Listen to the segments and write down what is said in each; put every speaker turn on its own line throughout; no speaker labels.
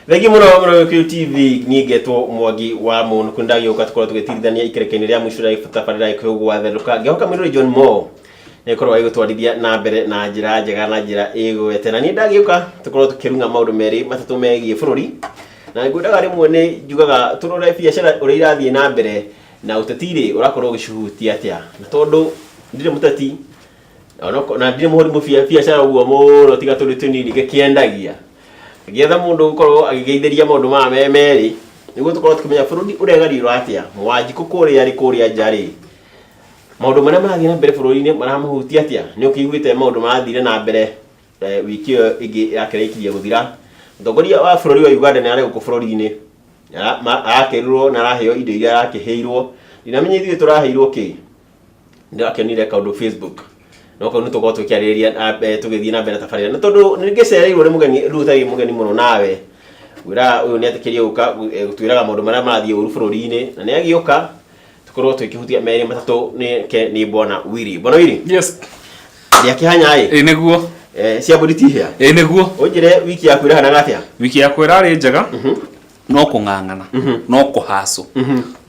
Thengiũ mũno mũno Gĩkũyũ TV. Niĩ ngetwo Mwangi wa Mũnũkũ, ndagĩũka tũkorwo tũgĩtirithania ikereka-inĩ rĩa mũico rĩa tabarĩra Gĩkũyũ gwatherũka. Ngĩhoka mwĩrori John Moore nĩakorwo agĩgũtwarithia na mbere na njĩra njega na njĩra ĩgwete. Na niĩ ndagĩũka tũkorwo tũkĩrung'a maũndũ merĩ matatũ megiĩ bũrũri, na ngwendaga rĩmwe nĩ njugaga tũrore biacara ũrĩa irathiĩ na mbere na ũteti rĩ ũrakorwo ũgĩcihutia atĩa. Na tondũ ndirĩ mũteti na ndirĩ mũhũri biacara ũguo mũno tiga tũrĩ tũnini ngĩkĩendagia, ngĩetha mũndũ ũgũkorwo agĩgeithĩria maũndũ maya me merĩ nĩguo tũkorwo tũkĩmenya bũrũri ũregariũra atĩa. Wanjikũ kũrĩa arĩ kũrĩa nja rĩ, maũndũ marĩa marathiĩ na mbere bũrũri-inĩ maramũhutia atĩa? Nĩ ũkĩiguĩte maũndũ marathire na mbere wiki ĩyo ĩngĩ yakĩrĩkirie gũthira. Mũtongoria wa bũrũri wa Uganda nĩ arĩ gũkũ bũrũri-inĩ, arakĩrwo na araheo indo iria arakĩheirwo. Ndinamenya ithuĩ tũraheirwo kĩ, ndĩrakĩonire kaũndũ Facebook, no kau nĩ tũkorwo tũkĩarĩrĩria na mbere tũgĩthiĩ na mbere na tabarĩra. Na tondũ nĩ ngĩcereirwo nĩ mũgeni rĩu ũtarĩ mũgeni mũno nawe, ngwĩraga ũyũ nĩ etĩkĩrie gũka gũtwĩraga maũndũ marĩa marathiĩ ũru bũrũri-inĩ, na nĩ agĩũka tũkorwo tũkĩhutia merĩ matatũ. Nĩke nĩ Bwana Willy. Bwana Willy.
Yes.
Ndĩakĩhanya ĩ.
Ĩ nĩguo.
Cia mbũri ti hĩa.
Ĩ nĩguo.
Ũnjĩre wiki yaku ĩrahanaga atĩa?
Wiki yakwa ĩrarĩ njega, no kũng'ang'ana, no kũhacũ.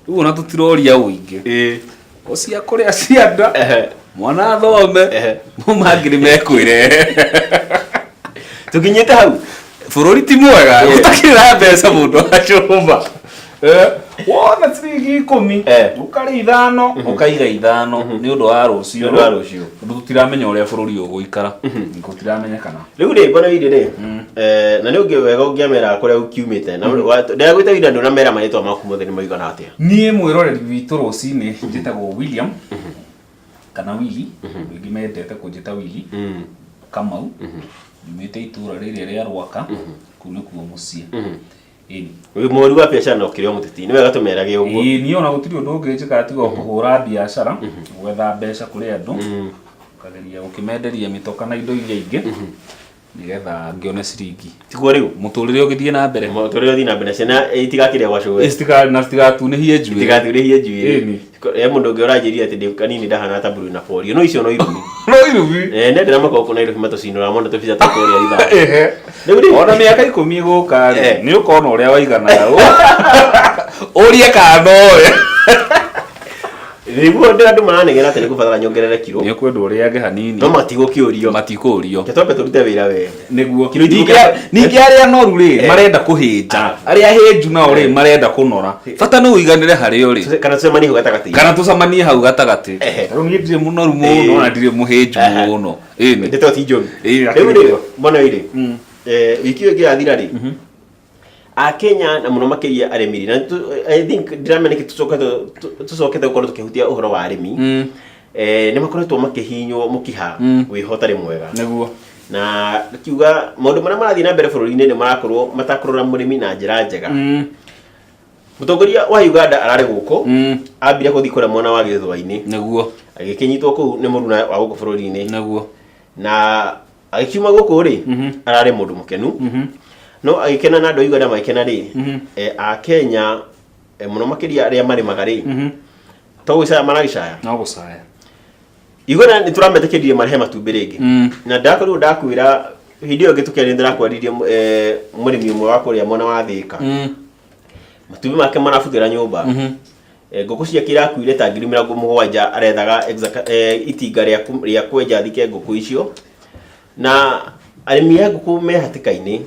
Rĩu ona tũtiroria ũingĩ. O cia kũrĩa cia nda, mwana athome, mau mangĩ nĩ mekwĩrehe.
Tũkinyĩte hau.
Bũrũri ti mwega, gũtakĩrĩ na mbeca mũndũ acũma. Wona ciringi 10, ũkarĩa 5, ũkaiga 5 nĩ ũndũ wa rũciũ.
Nĩ ũndũ wa rũciũ.
Tondũ tũtiramenya ũrĩa bũrũri ũgũikara. Gũtiramenyekana.
Rĩu rĩ, Bwana Willy rĩ, na nĩ ũngĩ wega ũngĩamera kũrĩa ũkiumĩte. Na ndĩragwĩta Willy, ndũnamera marĩtwa maku mothe nĩ maigana atĩa?
Niĩ mwĩroreri witũ rũcinĩ njĩtagwo William kana Willy, andũ aingĩ mendete kũnjĩta Willy Kamau. Nyumĩte itũra rĩrĩa rĩa Rwaka, kũu nĩkuo mũciĩ. Ĩni.
Wĩ mũhũri wa biacara na ũkĩrĩ o mũteti, nĩ wega tũmerage ũguo.
Ĩĩ, niĩ ona gũtirĩ ũndũ ũngĩ njĩkaga tiga o kũhũra biacara, gwetha mbeca kũrĩ andũ, ngageria gũkĩmenderia mĩtoka na indo iria ingĩ, nĩgetha ngĩone ciringi.
Tiguo rĩu?
Mũtũrĩre ũgĩthiĩ na mbere.
Mũtũrĩre ũthiĩ na mbere, ciana itigakĩrĩa gwa cũwe.
Na citigatunĩhie njuĩrĩ.
Itigatunĩhie njuĩrĩ.
Ĩni.
He mũndũ ũngĩ ũranjĩrire atĩ ndĩ kanini ndahana ta Bruno Napoleon. No icio no irumi.
No irumi.
Nendera makoko kũ Nairobi matũcinũra mũno tũbica twa kũrĩa rithathi.
Ehe.
Rĩu rĩ,
Ona mĩaka 10 ĩgũka rĩ, nĩ ũkona ũrĩa waiganaga. Ũrie kana nowe.
Nĩguo ndĩ andũ maranegena atĩ nĩ kũbatara nyongerere kiro.
Nĩ ũkwendwo ũrĩange hanini.
No matigũkĩũrio.
Matikũrio.
Reke twambe tũrute wĩra we.
Nĩguo.
Kiro
Ningĩ ningĩ arĩa noru rĩ, marenda kũhĩnja. Arĩa hĩnju nao rĩ, marenda kũnora. Bata nĩ ũiganĩre harĩa ũrĩ.
Kana tũcemanie hau gatagatĩ.
Kana tũcemanie hau gatagatĩ. Rĩu niĩ ndirĩ mũnoru mũno na ndirĩ mũhĩnju mũno. Ĩni.
Ndeto ti njũru.
Ĩĩ,
Rĩu rĩ,
akĩrĩ.
Bwana Willy, wiki ĩyo ĩngĩ yathira rĩ, Akenya na mũno makĩria arĩmi rĩ, na I think ndiramenya nĩkĩ tũcokete gũkorwo tũkĩhutia ũhoro wa arĩmi, nĩ makoretwo makĩhihinywo mũkiha wĩho ũtarĩ mwega.
Nĩguo.
Na kiuga maũndũ marĩa marathiĩ na mbere bũrũri-inĩ nĩ marakorwo matakũrora mũrĩmi na njĩra njega. Mũtongoria wa Uganda ararĩ gũkũ, ambire gũthiĩ kũrĩa mwena wa Gĩthũa-inĩ.
Nĩguo.
Agĩkĩnyitwo kũu nĩ mũruna wa gũkũ bũrũri-inĩ.
Nĩguo.
Na agĩkiuma gũkũ rĩ, ararĩ mũndũ mũkenu. No agĩkena na andũ a Uganda magĩkena rĩ, a Kenya mũno makĩria arĩa marĩmaga rĩ, to gũcaya maragĩcaya.
No gũcaya.
Uganda nĩ tũrametĩkĩririe marehe matumbĩ rĩngĩ. Na ndakorirwo ndakwĩra hĩndĩ ĩyo ĩngĩ tũkĩaria ndĩrakwaririe mũrĩmi ũmwe wa kũrĩa mwena wa Thĩka. Matumbĩ make marabuthĩra nyũmba. Ngũkũ ciake irakuire ta 70,000, arethaga itinga rĩa kwenja thike ngũkũ icio. Na arĩmi a ngũkũ me hatĩka-inĩ.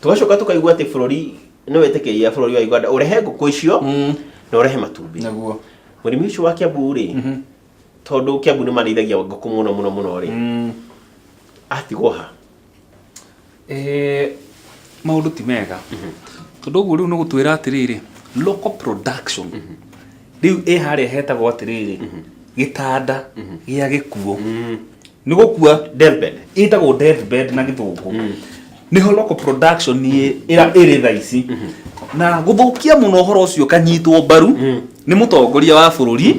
Tũgacoka tũkaigua atĩ bũrũri nĩ wetĩkĩria bũrũri wa Uganda ũrehe ngũkũ icio na ũrehe matumbĩ.
Nĩguo.
Mũrĩmi ũcio wa Kiambu rĩ, tondũ Kiambu nĩ marĩithagia ngũkũ mũno mũno mũno rĩ, atigwo ha?
Maũndũ ti mega. Tondũ ũguo rĩu nĩ gũtwĩra atĩrĩrĩ, local production rĩu ĩ harĩa hetagwo atĩrĩrĩ, gĩtanda gĩa gĩkuũ. Nĩ gũkua.
Deathbed.
Ĩtagwo deathbed na Gĩthũngũ. Nĩho local production ĩrĩ thaa ici. Na gũthũkia mũno ũhoro ũcio ũkanyitwo mbaru nĩ mũtongoria wa bũrũri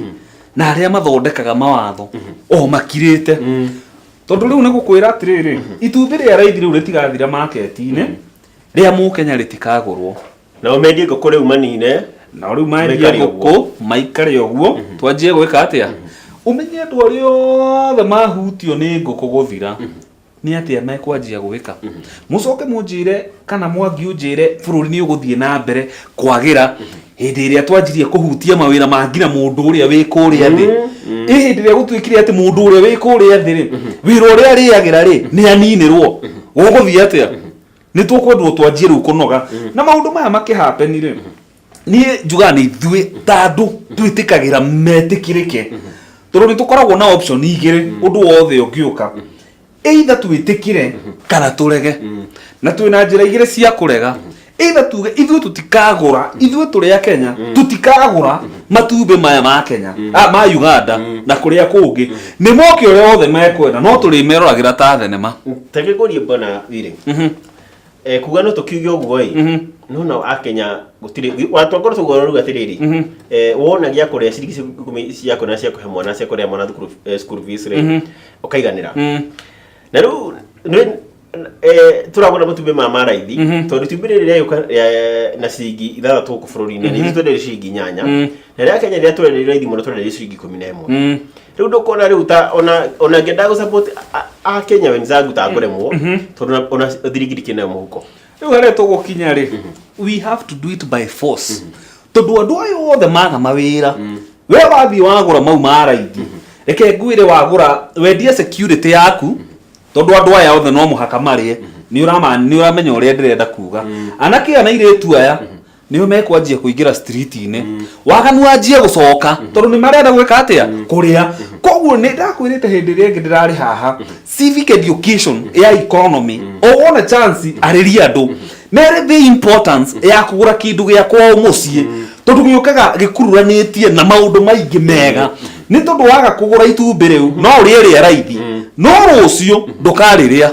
na arĩa mathondekaga mawatho o makirĩte. Tondũ rĩu nĩ gũkwĩra atĩrĩrĩ, itumbĩ rĩa raithi rĩu rĩtigathira market-inĩ, rĩa mũkenya rĩtikagũrwo.
Nao mendie ngũkũ rĩu manine.
Nao rĩu mendie
Maikare
ngũkũ
ũguo.
maikare ũguo, twanjie gwĩka atĩa? Ũmenye andũ arĩa othe mahutio nĩ ngũkũ gũthira. Nĩ atĩa mekwanjia gwĩka? Mũcoke mũnjĩre kana Mwangi ũnjĩre bũrũri nĩ ũgũthiĩ na mbere kwagĩra hĩndĩ ĩrĩa twanjirie kũhutia mawĩra ma nginya mũndũ ũrĩa wĩ kũrĩa thĩ. Ĩ hĩndĩ ĩrĩa gũtuĩkire atĩ mũndũ ũrĩa wĩ kũrĩa thĩ rĩ, wĩra ũrĩa arĩagĩra rĩ, nĩ aninĩrwo, gũgũthiĩ atĩa? Nĩ tũkwendwo twanjie rĩu kũnoga na maũndũ maya makĩhapeni rĩ. Niĩ njugaga nĩ ithuĩ ta andũ twĩtĩkagĩra metĩkĩrĩke, tondũ nĩ tũkoragwo na option igĩrĩ. Ũndũ wothe ũngĩũka, either twĩtĩkĩre kana tũrege, na twĩna njĩra igĩrĩ cia kũrega. Either tuge ithuĩ tũtikagũra, ithuĩ tũrĩ a Kenya, tũtikagũra matumbĩ maya ma Kenya, ma Uganda na kũrĩa kũngĩ. Nĩ moke ũrĩa wothe mekwenda, no tũrĩmeroragĩra ta thenema.
Tagĩkũrie bwana Wili. Kuga no tũkiuge ũguo ĩ, no nao akenya gũtirĩ watongora tũguo rauga atĩrĩrĩ, wona gĩa kũrĩa ciringi 10 cia kũrĩa cia kũhe mwana, cia kũrĩa mwana thukuru, school fees rĩ, ũkaiganĩra. Na rĩu nĩ tũragũra matumbĩ ma maraithi, tondũ itumbĩ rĩrĩ rĩagĩũka na ciringi 6 gũkũ bũrũri-inĩ, na ithuĩ twenderio ciringi 8, na rĩa Kenya rĩrĩa twenderio raithi mũno twenderio ciringi 11. Rĩu ndũkona rĩu ta ona ngĩenda gũ support a Kenya wenzangu ta ngũremwo, tondũ ona thiringi ndikĩrĩ nayo mũhuko.
Rĩu harĩa tũgũkinya rĩ, we have to do it by force, tondũ andũ aya othe maga mawĩra, we wathiĩ wagũra mau ma raithi, reke ngwĩre, wagũra wendie security yaku, tondũ andũ aya othe no mũhaka marĩe. Nĩ ũramenya ũrĩa ndĩrenda kuga? Anake aya na airĩtu aya nĩo mekwanjia kũingĩra street-inĩ, waganu wanjie gũcoka, tondũ nĩ marenda gwĩka atĩa? Kũrĩa. Koguo nĩ ndakwĩrĩte hĩndĩ ĩrĩa ĩngĩ ndĩrarĩ haha, civic education ya economy, o wona chance arĩria andũ mere the importance ya kũgũra kĩndũ gĩa kwao mũciĩ, tondũ gĩũkaga gĩkururanĩtie na maũndũ maingĩ mega. Nĩ tondũ waga kũgũra itumbĩ rĩu, no ũrĩe rĩa raithi, no rũciũ ndũkarĩrĩa.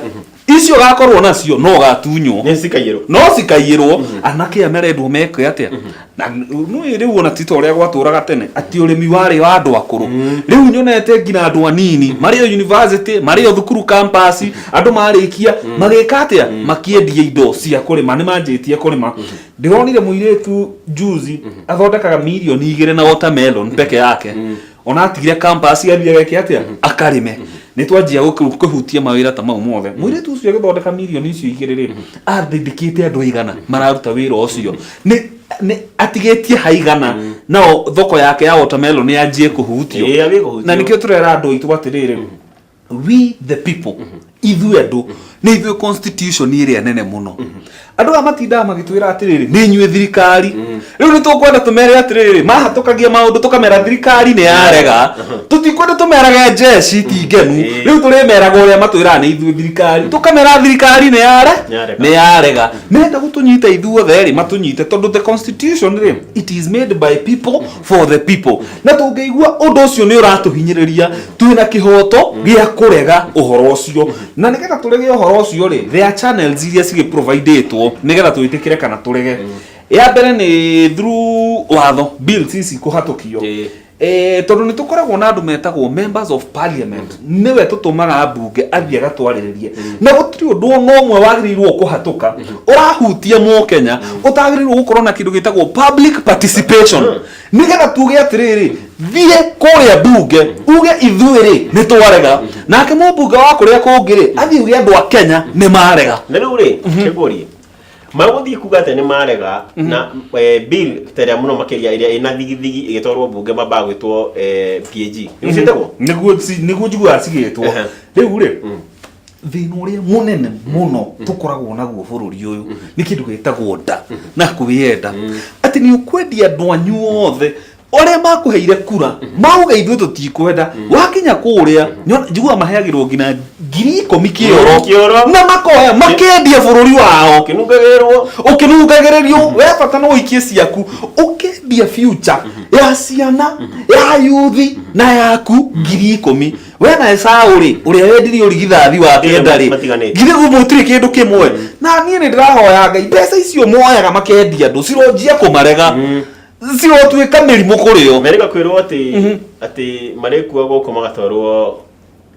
Icio ũgakorwo nacio no ũgatunywo.
Nĩ cikaiyĩrwo.
No cikaiyĩrwo. Anake aya marendwo meke atĩa? Na nĩ rĩu ona ti ta ũrĩa gwatũraga tene atĩ ũrĩmi warĩ wa andũ akũrũ. Rĩu nyonete nginya andũ anini marĩ o university, marĩ o thukuru campus, andũ marĩkia magĩka atĩa? Makĩendia indo cia kũrĩma. Nĩ manjĩtie kũrĩma. Ndĩronire mũirĩtu juzi athondekaga mirioni 2 na watermelon peke yake. Ona atigire campus athiĩ ageke atĩa? Akarĩme. Nĩ twanjia kũhutia mawĩra ta mau mothe. Mũirĩtu ũcio agĩthondeka mirioni icio 2 rĩ, athindĩkĩte andũ aigana mararuta wĩra ũcio? Nĩ atigĩtie haigana nao thoko yake ya watermelon yanjie kũhutio?
Ĩĩ, yambie kũhutio.
Na nĩkĩo tũrera andũ aitũ atĩrĩrĩ, we the people, ithuĩ andũ nĩ ithuĩ constitution ĩrĩa nene mũno. Andũ aya matindaga magĩtwĩra atĩrĩrĩ, nĩ inyuĩ thirikari. Rĩu nĩ tũkwenda tũmere atĩrĩrĩ, mahatũkagia maũndũ tũkamera thirikari nĩ yarega. Tũtikwenda tũmerage njeci ti ngenu. Rĩu tũrĩmeraga ũrĩa matwĩraga nĩ ithuĩ thirikari, tũkamera thirikari nĩ yare
Yarega.
Nĩ yarega. Menda gũtũnyita ithuothe rĩ, matũnyite, tondũ the constitution rĩ, it is made by people for the people. Na tũngĩigua ũndũ ũcio nĩ ũratũhinyĩrĩria, twĩna kĩhoto gĩa kũrega ũhoro ũcio. Na nĩgetha tũrege ũhoro ũcio rĩ, there are channels iria cigĩprovidĩtwo nĩgetha twĩtĩkĩre kana tũrege. Ya mbere nĩ through watho, bills ici kũhatũkio. Tondũ nĩ tũkoragwo na andũ metagwo members of parliament, nĩwe tũtũmaga mbunge athiĩ agatwarĩrĩrie, na gũtirĩ ũndũ ona ũmwe wagĩrĩirwo kũhatũka ũrahutia mũkenya ũtagĩrĩirwo gũkorwo na kĩndũ gĩtagwo public participation, nĩgetha tuge atĩrĩrĩ, thiĩ kũrĩa mbunge uge ithuĩ rĩ nĩ twarega, nake mũmbunge wa kũrĩa kũngĩ rĩ athiĩ uge andũ a Kenya nĩ marega.
Na rĩu rĩ, kĩngũrie, magũthiĩ kuga atĩ nĩ marega na bill ta ĩrĩa mũno makĩria ĩrĩa ĩna thigithigi ĩgĩtwarwo mbunge mambaga gwĩtwo PAG, nĩguo ciĩtagwo?
Nĩguo njiguaga cigĩtwo. Rĩu rĩ, thĩna ũrĩa mũnene mũno tũkoragwo naguo bũrũri ũyũ nĩ kĩndũ gĩtagwo nda na kwĩyenda, atĩ nĩ ũkwendia andũ anyu othe ũrĩa makũheire kura mauga ithuĩ tũtikwenda. Wakinya kũrĩa njiguaga maheagĩrwo nginya 10,000 kĩoro.
Kĩoro.
Na makoya makendia bũrũri wao.
Kĩnungagĩrĩrwo.
Ũkĩnungagĩrĩrio, we bata no ũikie ciaku, ũkendia future ya ciana ya yuthi na yaku 10,000. We na Esau rĩ, ũrĩa wendirie ũrigithathi wake
Ndirĩ
ndarĩ
matiganĩte.
githĩ gũtirĩ kĩndũ kĩmwe? Na niĩ nĩ ndĩrahoya Ngai mbeca icio moyaga makendia andũ cironjia kũmarega, cirotuĩka mĩrimũ kũrĩ o.
Merĩga kwĩrwo atĩ marĩkuagwo gũkũ magatwarwo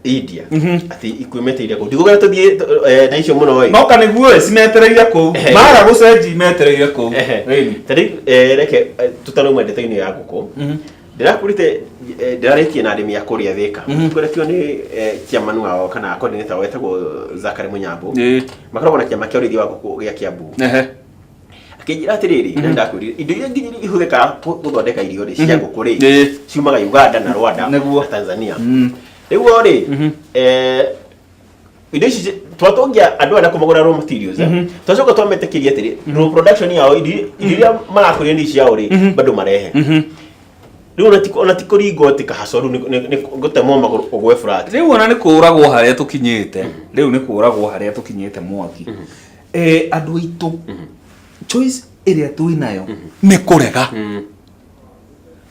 India, atĩ ikuĩmeteire kũu. Ndigũkena tũthiĩ na icio mũno ĩ.
No kanĩguo cimetereire kũu. Maga gũcenji, metereire kũu. Rĩni.
Ta rĩu reke tũtanauma ndeto-inĩ ya ngũkũ. Ndĩrakwĩrĩte ndĩrarĩtie na arĩmi a kũrĩa Thĩka. Tũkoretio nĩ chairman wao kana coordinator wao wetagwo Zachary Mũnyambo. Makoragwo na kĩama kĩa ũrĩithia wa ngũkũ gĩa Kiambu. Akĩnjĩra atĩrĩrĩ, na ndakwĩrire indo iria nginya ihũthĩkaga gũthondeka irio rĩ cia ngũkũ rĩ ciumaga Uganda na Rwanda na Tanzania. Rĩu rĩ indo ici twatũngia andũ aya na kũmagũra raw materials twacoka twametĩkĩria atĩrĩ raw production yao indo indo iria marakũria nĩ ciao rĩ bado marehe. Rĩu ona ti kũringwo atĩ kahaco rĩu nĩ gũtemwo magũrũ ũgwe flat.
Rĩu ona nĩ kũragwo harĩa tũkinyĩte, rĩu nĩ kũragwo harĩa tũkinyĩte, Mwangi. Andũ aitũ, choice ĩrĩa twĩ nayo nĩ kũrega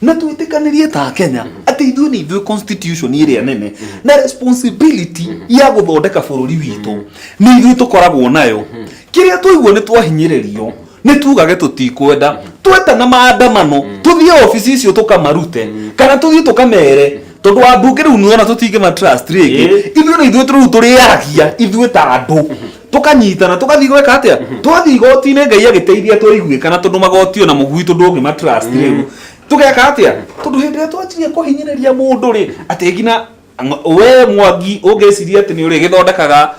na twĩtĩkanĩrie ta Kenya atĩ ithuĩ nĩ ithuĩ constitution ĩrĩa nene na responsibility ya gũthondeka bũrũri witũ nĩ ithuĩ tũkoragwo nayo. Kĩrĩa twaigua nĩ twahinyĩrĩrio, nĩ tugage tũtikwenda, twetana maandamano, tũthiĩ obici icio tũkamarute kana tũthiĩ tũkamere, tondũ ambunge rĩu nĩwona tũtingĩma trust rĩngĩ. Ithuĩ nĩ ithuĩ rĩu tũrĩaragia, ithuĩ ta andũ tukanyitana, tugathiĩ gwĩka atĩa, twathiĩ igoti-inĩ, Ngai agĩteithia twaiguĩkana, tondũ magoti ona mũgwitũ ndũngĩma trust. Rĩu tũgeka atĩa? Tondũ hĩndĩ ĩrĩa twanjirie kũhinyĩrĩria mũndũ rĩ, atĩ nginya we Mwangi ũngĩciria atĩ nĩ ũrĩgĩthondekaga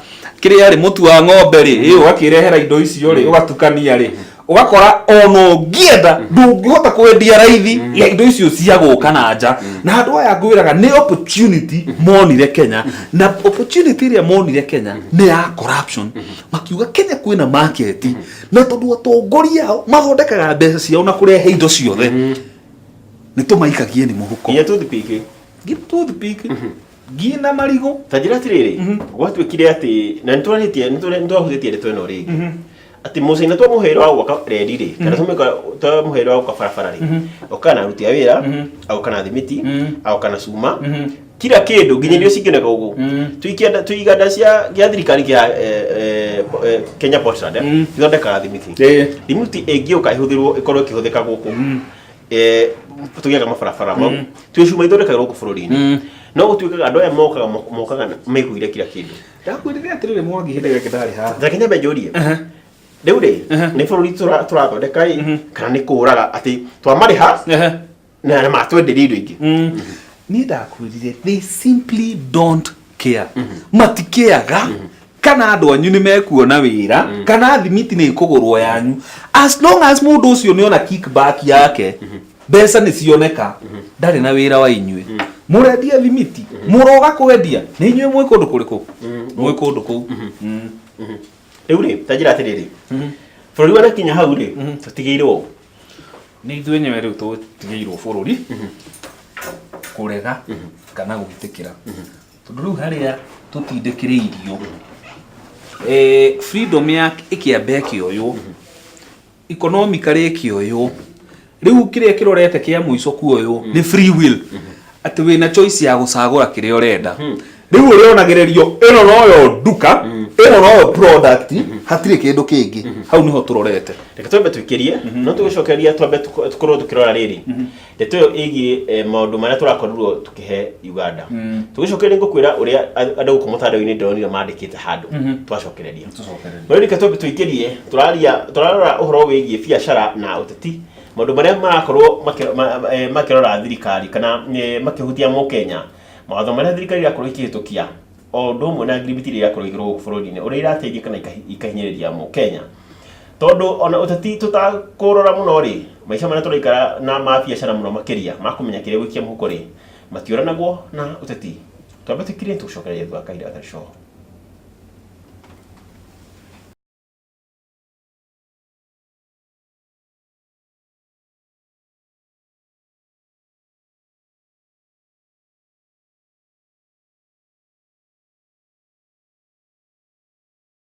kĩrĩa rĩ, mũtu wa ng'ombe rĩ, ĩ ũgakĩrehera indo icio rĩ, ũgatukania rĩ, ũgakora ona ũngĩenda ndũngĩhota kwendia raithi ya indo icio cia gũka na nja. Na andũ aya ngwĩraga nĩ opportunity monire Kenya, na opportunity ĩrĩa monire Kenya nĩ ya corruption. Makiuga Kenya kwĩna market, na tondũ atongoria ao mathondekaga mbeca ciao na kũrehe indo ciothe, nĩ tũmaikagie nĩ mũhuko.
Nginya toothpick.
Ngi toothpick, nginya marigũ.
Ta njĩra atĩrĩrĩ, gwatuĩkire atĩ na nĩtwarĩtie, nĩtwahutĩtie ndeto ĩno rĩngĩ, atĩ mũcaina twamũhe wĩra wa gwaka reri rĩ, kana twamũhe wĩra wa gwaka barabara rĩ, okaga na aruti a wĩra, agoka na thimiti, agoka na cuma, kila kĩndũ, nginya irio cingĩoneka gũkũ. Twĩ iganda cia gĩa thirikari kĩa Kenya Portland ithondekaga thimiti. Thimiti ĩngĩũka ĩhũthĩrwo, ĩkorwo ĩkĩhũthĩka gũkũ, tũgĩaka mabarabara mau, twĩ cuma ithondekagwo gũkũ bũrũri-inĩ, no gũtuĩkaga andũ aya mokaga maiguire kila kĩndũ.
Ndakwĩrire atĩrĩrĩ, Mwangi, hĩndĩ ĩrĩa ndarĩ haha.
Reke nyambe njũrie, rĩu rĩ, nĩ bũrũri tũrathondeka ĩ, kana nĩ kũraga atĩ twamarĩha na matwenderia indo ingĩ?
Niĩ ndakwĩrire they simply don't care. Matikĩaga kana andũ anyu nĩ mekuona wĩra kana thimiti nĩ ĩkũgũrwo yanyu. As long as mũndũ ũcio nĩ ona kickback yake, mbeca nĩ cioneka, ndarĩ na wĩra wa inyuĩ mũrendia thimiti, mũroga kwendia nĩ inyuĩ mwĩ kũndũ kũrĩkũ, mwĩ kũndũ kũu.
Rĩu rĩ, ta njĩra atĩrĩrĩ, bũrũri wanakinya hau rĩ, tũtigĩirwo
Nĩ ithuĩ enyewe rĩu tũtigĩirwo bũrũri kũrega kana gwĩtĩkĩra, tondũ rĩu harĩa tũtindĩkĩrĩirio, freedom ya ĩkĩamba ĩkĩoywo, economically ĩkĩoywo, rĩu kĩrĩa kĩrorete kĩa mũico kuoywo nĩ free will, atĩ wĩna choice ya gũcagũra kĩrĩa ũrenda. Rĩu ũrĩonagĩrĩrio ĩno noyo nduka, ĩno noyo product, hatirĩ kĩndũ kĩngĩ. Hau nĩho tũrorete.
Reke twambe twĩkĩrie, no tũgĩcokeria twambe tũkorwo tũkĩrora rĩrĩ ndeto ĩyo ĩgiĩ maũndũ marĩa tũrakorirwo tũkĩhe Uganda. Tũgĩcokeria ngũkwĩra ũrĩa andũ gũkũ mũtandao-inĩ ndĩronire mandĩkĩte handũ twacokereria. No reke twambe tũingĩrie, tũraria, tũrarora ũhoro wĩgiĩ biacara na ũteti, maũndũ marĩa marakorwo makĩrora thirikari kana makĩhutia mũkenya, mawatho marĩa thirikari irakorwo ikĩhĩtũkia, o ũndũ ũmwe na ngirimiti iria irakorwo igĩrwo gũkũ bũrũri-inĩ, ũrĩa irateithia kana ikahinyĩrĩria mũkenya, tondũ ona ũteti tũtakũrora mũno rĩ, maica marĩa tũraikara na ma biacara mũno makĩria ma kũmenya kĩrĩa gũikia mũhuko rĩ, matiũranagwo na ũteti. Twambe tũkirie, tũcokererie thutha wa kahinda gatarĩ coho.